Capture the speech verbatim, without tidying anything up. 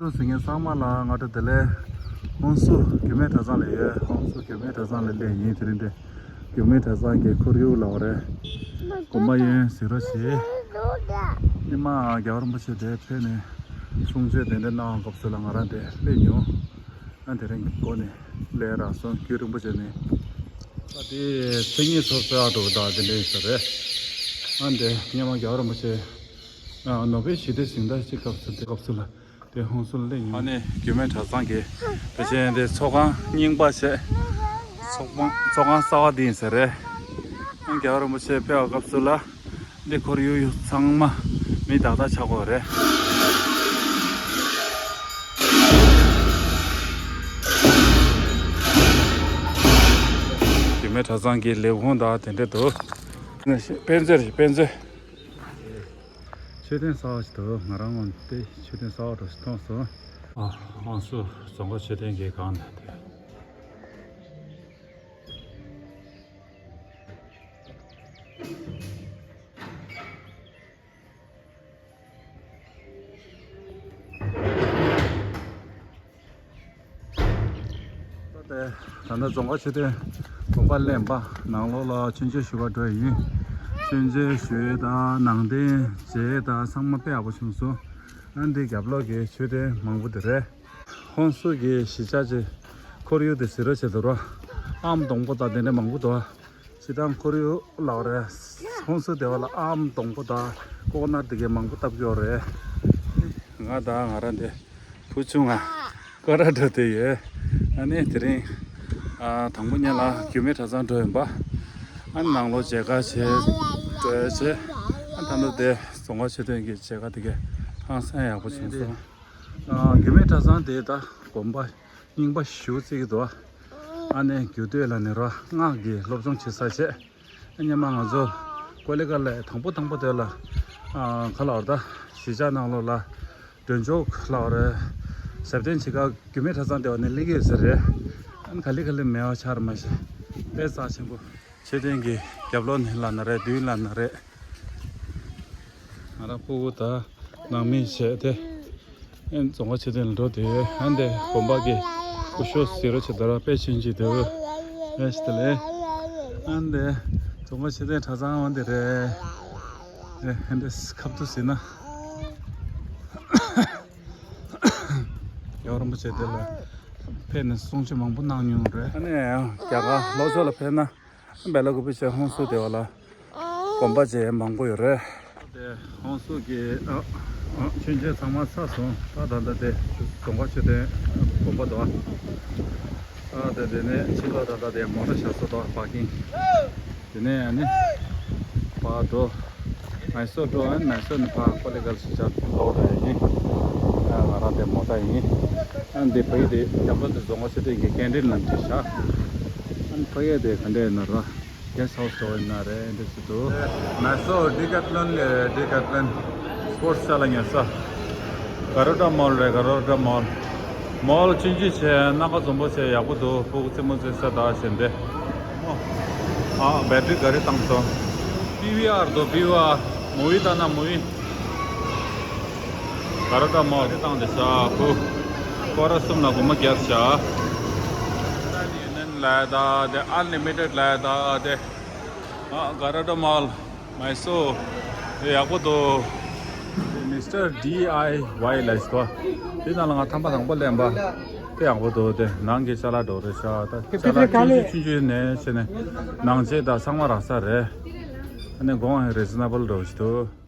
ཚོ་གཟིགས་མཁན་ཚང་མ་ལ་སྔ་དྲོ་བདེ་ལེགས། ཧོན་སུར་རྒྱུད་སྨད་གྲྭ་ཚང་ལ་ཡོད། ཧོན་སུར་རྒྱུད་སྨད་གྲྭ་ཚང་ལ་སླེབས་ཡིན། དེ་རིང་འདི་རྒྱུད་སྨད་གྲྭ་ཚང་གི་ཁོར་ཡུག་ལབ་པ་རེད། དགོན་པ་ཡོད་ཟེར་རོ་ཞེས། ཉི་མ་རྒྱལ་བ་རིན་པོ་ཆེ་འདིར་ཕེབས་ནས་གསུང་ཆོས་གདན་འདྲེན་གནང་བའི་སྐབས་སུ་ལ་ང་རང་འདིར་སླེབས་མྱོང་། ཨ་དེ་རིང་གི་སྒོ་ནས་སླེབས་རག་སོང་། རྒྱུན་རིང་པོ་བྱས་ནས། ཨ་དེ་མཚན་ཉིད་ཚོ་གསོལ་འགྲོ་དང་དེ་འདྲ་ཡིན་ས་རེད། ཨ་འདི་སྔོན་མ་རྒྱལ་བ་རིན་པོ་ཆེ་ཨ་ནོ་བེལ་ཞི་བདེའི་གཟེངས་རྟགས་ཅིག་སྐབས་སུ་དེ་སྐབས་སུ་ལ་དེ་ཧོན་སུར་སླེབས་མྱོང་། ཨ་ནི་རྒྱུད་སྨད་གྲྭ་ཚང་གི་དེ་བཞིན་དེ་ཚོགས་ཁང་རྙིང་པ་བྱས། ཚོགས་ཁང་ཚོགས་ཁང་གསར་པ་འདི་ཡིན་ས་རེད། ཨ་རྒྱལ་བ་རིན་པོ་ཆེ་ཕེབས་པའི་སྐབས་སུ་ལ། འདི་ཁོར་ཡུག་ཚང་མ་མི་དག་དག་ཆགས་ཀྱི་ཡོད་རེད། རྒྱུད་སྨད་གྲྭ་ཚང་གི་ལས་ཁུངས་དང་དེ་འདྲ་འདུག་དཔེ་མཛོད་རེད། དཔེ་མཛོད། མཆོད་རྟེན་གསར་པ་ཞིག་འདུག་ང་རང་ངོ་དེ་མཆོད་རྟེན་གསར་པ་འདྲ་ཞིག་མཐོང་སོང་། ཨ་ཧོན་སུར་རྫོང་དཀར་མཆོད་རྟེན་གྱི་སྒང་ནས་དེ། ད་ལྟ་རྫོང་དཀར་མཆོད་རྟེན་དགོན་པ་གླེན་པ་ནང་ལོགས་ལ་མཆོད་མཇལ་ཞུ་བར་འགྲོ་ཡི་ཡིན། མཆོད་མཇལ་ཞུ་ཡས་དང་ནང་རྟེན་མཇལ་ཡས་དང་ཚང་མ་དཔེ་ཡག་པོ་བྱུང་སོང་། ཨ་འདི་རྒྱབ་ལོགས་ཀྱི་མཆོད་རྟེན་མང་པོ་དེ་རེད། ཧོན་སུར་གྱི་གཞིས་ཆགས་ཀྱི་ཁོར་ཡུག་དེ་གཟིགས་རོགས་བྱེད་དོ་ར། ཨམ་སྡོང་པོ་དང་དེ་འདྲ་མང་པོ་འདུག་སྤྱིར་བཏང་ཁོར་ཡུག་ལབ་རེད། ཧོན་སུར་དེ་བ་ལ་ཨམ་སྡོང་པོ་དང་ཀོ་ཀོ་ནཊ་དེ་གའི་མང་པོ་བཏབ་ཀྱི་ཡོད་རེད། ང་དང་ང་རང་དེ་བུ་ཆུང་ང་སྐོར་ར་འགྲོ་དེ་ཡོད། ཨ་ནི་དེ་རིང་ཨ་དང་པོ་ཉིད་ལ་རྒྱུད་སྨད་གྲྭ་ཚང་འགྲོ་ཡིན་པ། ཨ་ནི་ནང་ལོགས་མཇལ་ཁ་བྱས་འགྲོ་ཡ་བྱས། ཨ་ད་ནུབ་དེ་རྫོང་དཀར་མཆོད་རྟེན་གྱི་མཇལ་ཁ་དེ་གའི་ཧང་སང་ཡག་པོ་བྱུང་སོང་། ཨ་རྒྱུད་སྨད་གྲྭ་ཚང་དེ་ད་དགོན་པ་རྙིང་པ་ཞེ་པོ་བརྩི་གི་འདུག་ཨ་ནི་རྒྱུད་སྟོད་ལ་ནི་ར་སྔགས་ཀྱི་སློབ་སྦྱོང་བྱེད་ས་བྱས། སྔོན་མ་ང་ཚོ་ཀོ་ལི་གྷལ་ལ་དང་པོ་དང་པོ་དེ་ལ་ཨ་ག་ལབ་རེད་ད། གཞིས་ཆགས་ནང་ལོགས་ལ་མགྲོན་ཆོག་ལབ་རེད། ཞབས་བརྟན་བྱེད་ག་རྒྱུད་སྨད་གྲྭ་ཚང་དེ་བ་ནས་སླེབས་ཀྱི་ཡོད་ས་རེད། ཨ་ནི་ག་ལེ་ག་ལེ་མེད་པ་ཆགས་རེད་མ་གཞི། དཔེ་རྩ་ཆེན་པོ། མཆོད་རྟེན་གྱི་རྒྱབ་ལོགས་ནས་ལབ་ན་རེད། མདུན་ལབ་ན་རེད། ང་རང་སྤུ་གུ་དང་ནང་མི་བྱས་ཏེ། ཨེ་རྫོང་དཀར་མཆོད་རྟེན་ལ་འགྲོ་དེ། ཨ་འདི་དགོན་པ་གི་སྐུ་ཞབས་ཟེར་རོ་ཆེ་དར་དཔེ་ཆེན་གྱི་འདུག་ཨེ་ཤི་ཏི་ལེ། ཨ་འདི་རྫོང་དཀར་མཆོད་རྟེན་གྲྭ་ཚང་འོ་འདི་རེད། ཨེ་ཨ་འདི་ཁབ་ཏུ་ཟིན་ན། རྒྱལ་བ་རིན་པོ་ཆེ་དེ་ལ་ཕེབས་ནས་གསུང་ཆོས་མང་པོ་གནང་མྱོང་རེད། ཨ་ནི་རྒྱ་གར་ལྷོ་ཕྱོགས་ལ་ཕེབས་ན། བེ་ལ་ཀུ་པི་ཆེ་ཧོན་སུར་དེ་བ་ལ་དགོན་པ་བྱས་མང་པོ་ཡོད་རེད། དེ་ཧོན་སུར་གྱི་ཨ་ཨ་མཆོད་མཇལ་ཚང་མ་ཚར་སོང་། ད་ད་ལྟ་དེ་རྫོང་དཀར་མཆོད་རྟེན་དགོན་པ་དང་། ཨ་དེ་དེ་ནས་ཕྱི་ལོགས་ད་ལྟ་དེ་མོ་ཊ་བཞག་ས་དང་པར་ཀིང་། དེ་ནས་ཨ་ནི་ཕར་འགྲོ། མའི་སོར་འགྲོ། ཨ་ནི་མའི་སོར་ནས་ཕར་ཀོ་ལི་གྷལ་གཞིས་ཆགས་ལོག་འགྲོ་ཡ་ཡིན། ཨ་ང་རང་དེ་མོ་ཊ་ཡིན། ཨ་འདི་ཕ་གི་དེ་རྒྱབ་ལོགས་དེ་རྫོང་དཀར་མཆོད་རྟེན་གྱི་ཀེན་ཊིན་ལ་བྲིས་བཞག་ཨ་ནི་ཕ་གི་དེ་ག་འདྲ་ཡིན་ན་ར། གེ་སི་ཊི་ཧའུ་སི་འདྲ་བོ་ཡིན་ན་རེད། འདི་ཚོ་འདུག་མའི་སོར་ཌི་ཀེ་ཐི་ལོན་ལ། ཌི་ཀེ་ཐི་ལོན་སི་པོར་ཊི་ཅ་ལག་ཉོ་ས། ག་རོ་ཊ་མོལ་རེད། ག་རོ་ཊ་མོལ། མོལ་ཆུང་ཆུང་བྱས། སྣ་ཁ་འཛོམས་པོ་བྱས། ཡག་པོ་འདུག་སྤུ་གུ་རྩེད་མོ་རྩེ་ས་དང་བྱས་འདི། ཨ་བེ་ཊི་རི་ག་རི་བཏང་སོང་། པི་ཝི་ཨར་འདུག་པི་ཝི་ཨར། མུ་ཝི་ལྟ་ན་མུ་ཝི། ག་རོ་ཊ་མོལ་རི་བཏང་དེ་ཤག་ཁུ། སྐོར་ར་གསུམ་ལ་སྒོར་མོ་བརྒྱ་ཤག་ཡུ་ནན་ལ་ད་དེ་ཨན་ལི་མི་ཊེཌ་ལ་ད་དེ། ཨ་ག་རོ་ཊ་མོལ། མའི་སོར། དེ་ཡག་པོ་འདུག་མི་སི་ཊར་ཌི་ཨའི་ཝའི་ལབ་ཞིག་འདུག་དེ་ནང་ལ་ང་ཐམ་པ་དང་པོ་ལེན་པ། དེ་ཡག་པོ་འདུག་དེ་ནང་གི་ཅ་ལག་འདྲ་བོ་རེད་ཤག་ད་ཅ་ལག་ཆུང་ཆུང་ཆུང་ཆུང་ནས་བྱས་ནས་ནང་ཆས་དང་ཚང་མ་རག་ས་རེད། ཨ་ནི་གོང་ཧེ་རི་ཛི་ན་བལ་འདྲ་བོ་ཞིག་འདུག